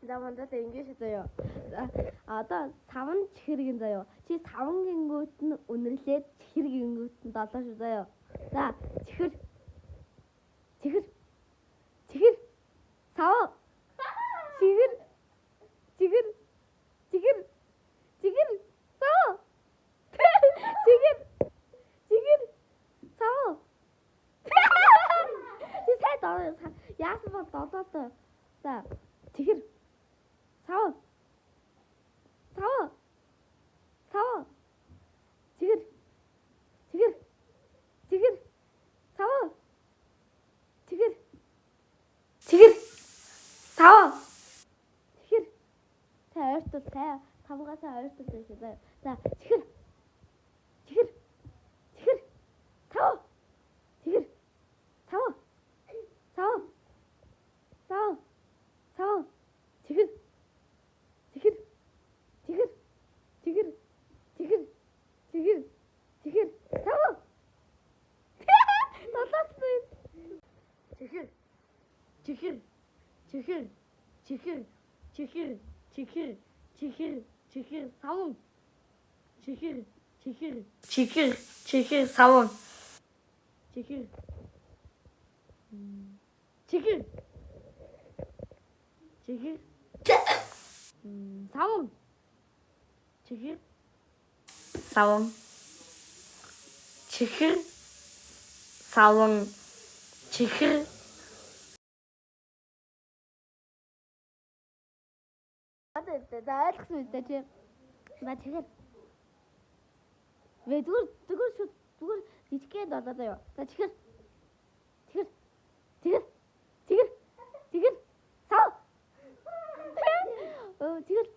За мандал ингэж заяа. За одоо савн чихэр гин заяа. Чи савн гингүүт нь үнэрлээд чихэр гингүүт нь долоо шүү заяа. За чихэр чихэр чихэр савн чихэр чихэр чихэр чихэр савн чихэр чихэр савн. Чи сайн долоо яасан бол долоотой. За чихэр савн савн савн чихэр чихэр чихэр савн чихэр чихэр савн чихэр. Сайн ойртол, сайн тавгаасаа ойртол байх заа. За чихэр чихэр чихэр савн чихэр савн савн савн савн чихэр чихэр чихэр чихэр чихэр чихэр чихэр савн. Долоотсон. Чихэр чихэр чихэр чихэр чихэр чихэр чихэр чихэр савн чихэр чихэр чихэр чихэр савн чихэр чихэр чихэр савн чихэр савн чихэр савн чихэр. За ойлгосон үстэй чи. За чихэр. Вэ зүгээр зүгээр шүү, зүгээр жижигхэн долоо заяа. За чихэр чихэр чихэр чихэр чихэр сав. Өө чихэр.